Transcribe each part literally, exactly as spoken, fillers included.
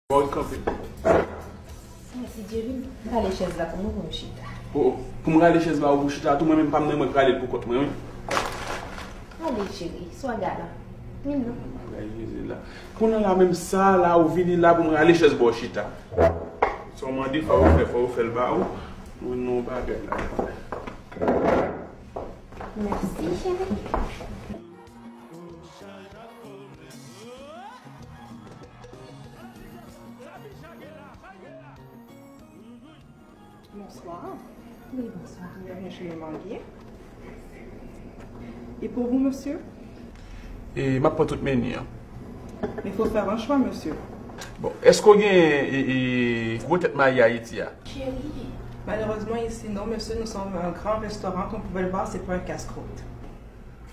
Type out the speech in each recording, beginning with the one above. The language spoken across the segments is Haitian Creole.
Bon, kanpe. Mèsi, Jerry. M rale chèz la pou nou, pou nou chita. Oh, oh. Pou m rale chèz la ou pou chita tou, mwen menm pa m nan, mwen k rale l pou kont mwen, wi. Ale, cheri, swa galan. Vin non. Bagay Jezi la. Kounye a la menm sa la, ou vini la pou m rale chèz ba w chita. Sa w mande, fò yo fè, fò yo fè l ba ou. Mwen nan bagay la. Mèsi, cheri. Bonsoir. Oui, bonsoir. Bienvenue chez le Manguier. Et pour vous, monsieur? E m ap pran tout meni an. Mais il faut faire un choix, monsieur. Bon, èske w gen e, e, gwo tèt mayi Ayiti a? Cheri. Malheureusement, ici, non, monsieur, nous sommes un grand restaurant. Comme vous pouvez le voir, c'est pas un casse-croûte.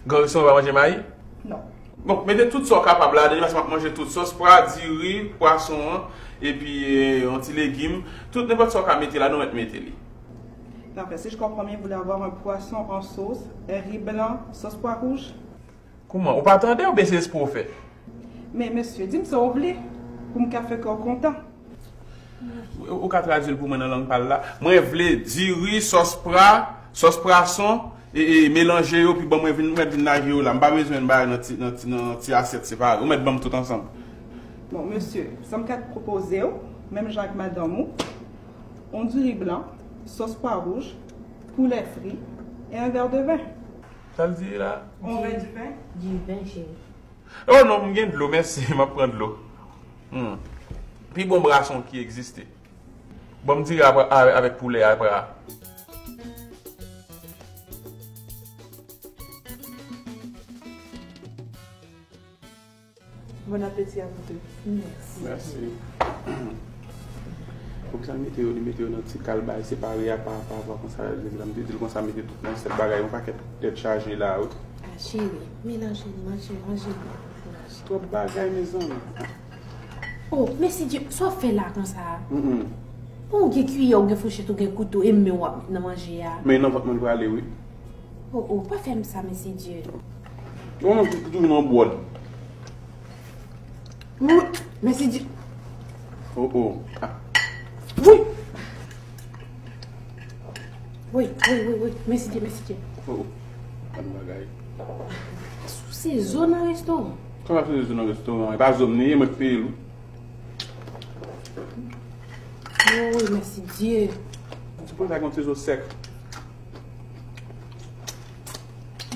Gran restoran pa manje mayi? Non. Bon, mete tout sa w kapab la, dènye paske m ap manje tout. Sòs pra, diri, pwason an, epi, eh, yon ti legim. Tout, nenpòt sa w ka mete la, nou mèt mete li. Parfait. Si je comprends bien, vous voulez avoir un poisson en sauce, un riz blanc, sauce pois rouge? Kouman? Ou pa tande oubyen se espre w fè? Men, mesye, di m sa w vle, pou m ka fè kè w kontan. Ou, ou ka tradui l pou mwen nan lang pa l la? Mwen vle diri, sòs pra, sòs pwason, e, e, melanje yo, pi ban mwen vin, mwen vin lage yo la. M pa bezwen bagay nan ti, nan ti, nan ti asyèt separe. Ou mèt ban m tout ansanm. Bon, mesye, sa m ka pwopoze w, menm jan ak madanm ou, yon diri blan, sòs pwa wouj, poulè fri, e yon vè de ven. Sa l di la? On verre de vin? Du vin, cheri. Oh non, m gen dlo, mèsi, m ap pran dlo. Hmm. Pi bon bwason ki egziste. Ban m diri apre, avè, avèk poulè apre a. Bon apeti a vous deux. Mèsi. Mèsi. Poukisa l mete yo, li mete yo nan ti kalbay separe apa, apa, apa, konsa, Jezi la, m te di l konsa, mete tout nan sèl bagay, yon pakèt tèt chaje la, wi. Ah, cheri, melanje li, manje, manje li, melanje. Twòp bagay, mezanmi. Oh, mèsi Dye, sa w ap fè la konsa? Mm, mm. Bon, ou gen kiyè, ou gen fouchèt, ou gen kouto, e men w ap met nan manje a. Men nan vant mwen l prale, wi. Oh, oh, pa fè m sa, mèsi Dye. Ou manje toujou nan bwòd. Wi, mèsi Dye. Oh, oh. Ah. Wi. Wi, wi, wi, wi. Mèsi Dye, mèsi Dye. Oh, oh. Ban nou bagay. Sou se zo nan restoran. Kòman se zo nan restoran? E pa zo m li ye, mwen k peye l, wi. Oh, wi, mèsi Dye. Ti pòv sa gen yon ti zo sèk.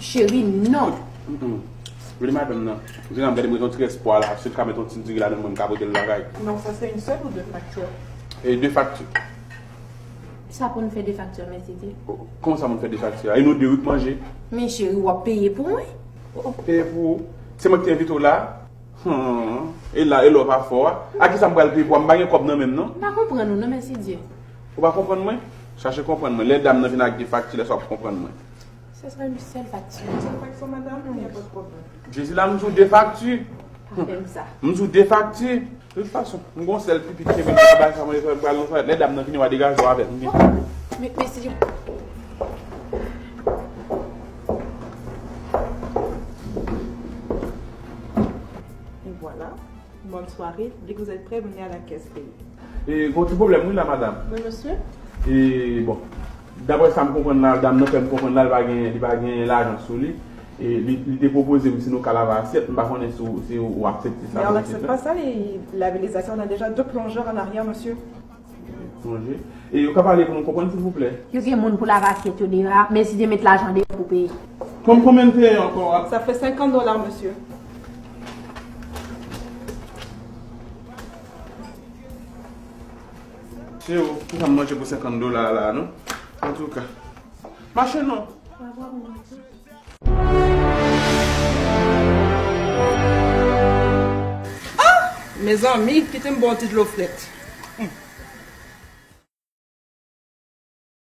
Cheri, non. Mm, mm. Vle madanm nan. Jeran, gade mwen yon ti rès pwa la. Si l ka met yon ti diri ladan mwen, m ka pote l lakay. Non, ça c'est une seule ou deux factures? E de fakti. Sa pou n fè de fakti, mèsi Dye. Oh, kòman sa pou n fè de fakti a? E nou de wi k manje. Men cheri, w ap peye pou mwen. Oh, oh. Peye pou ou? Se mwen ki te envite w la? Hmm. E la, e lè w pa fò a? A kisa m pral peye pou a? M pa gen kòb nan men m, non. M pa konprann ou, non, mèsi Dye. Ou pa konprann mwen? Chache konprann mwen. Lè dam nan vin ak de fakti, lè sa w ap konprann mwen. Se sèl, sèl fakti. Sèl fakti, madam, il n'y a pas de problème. Jezi la, m sou de fakti. Pa fè m sa. M sou de fakti. De tout fason, m gon sèl pipi ki kenbe nan bagay sa, mwen pral nan twalèt. Lè dam nan vini, w a degaje w avè l. Men, men si. Et voilà. Bonne soirée. Dès que vous êtes prêts, venez à la caisse payer. E, gon ti pwoblèm, wi, la, madam. Oui, monsieur. E, bon, daprè sa m konprann la, dam nan fè m konprann la, li pa gen, li pa gen lajan sou li. E li, li te pwopoze m si nou ka lave asyèt, m pa konnen si w, si w aksepte sa. Mais on n'accepte pas ça, les, laver les assiettes, on a déjà deux plongeurs en arrière, monsieur. Sonje. E yo ka pale pou nou konprann, silvouplè? Yo gen moun pou lave asyèt yo deyò a, men si te met lajan deyò pou peye. Kon, konbyen m peye ankò a? Ça fait cinquante dollars, monsieur. Se yo, ki sa m manje pou senkant dola la, non? Antouka. Mache non. Ah! Mezanmi, kite m bwè yon ti dlo frèt. Hmm.